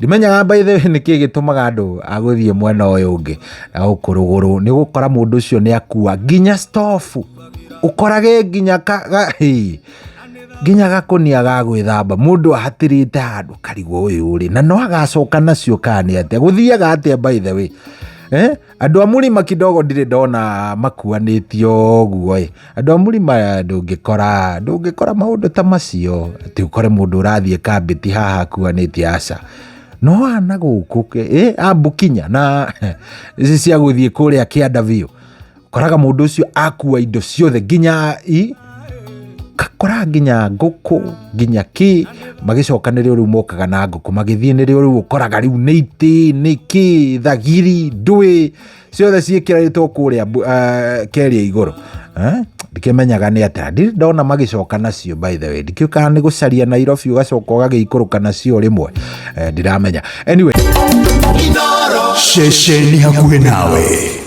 Ndimenyaga by the way nĩkĩ gĩtũmaga andũ a gũthiĩ mwena ũyũ ũngĩ na gũkũ rũgũrũ, nĩ ũgũkora mũndũ ũcio nĩ akua nginya stofu, ũkorage nginya ka, ga, hĩ, nginya gakũnia ga gwĩthamba mũndũ ahatĩrĩte handũ karigwo ũyũ rĩ, na no agacoka nacio kana nĩ atĩa, gũthiaga atĩa by the way, eh? Andũ a mũrima kidogo ndirĩ ndona makuanĩtio ũguo ĩ. Andũ a mũrima ndũngĩkora, ndũngĩkora maũndũ ta macio, atĩ ũkore mũndũ ũrathiĩ kambĩti haha akuanĩtie, aca. No aya na gũkũ ĩ a Mbukinya na ici cia gũthiĩ kũrĩa kĩanda biũ, ũkoraga mũndũ ũcio akua indo ciothe nginya i gakora nginya ngũkũ nginya kĩ, magĩcoka nĩrĩo rĩu mokaga na ngũkũ, magĩthiĩ nĩrĩo rĩu ũkoraga rĩu nĩ itĩ, nĩ kĩ, thagiri, ndwĩ, ciothe ciĩkĩrĩtwo kũrĩa keria igũrũ. Ndikĩmenyaga nĩ atĩa, ndirĩ ndona magĩcoka nacio by the way, ndikĩũĩ kana nĩ gũcaria Nairobi ũgacoka ũgagĩikũrũka nacio rĩmwe, ndiramenya. Anyway. Ceceni hakuhĩ nawe.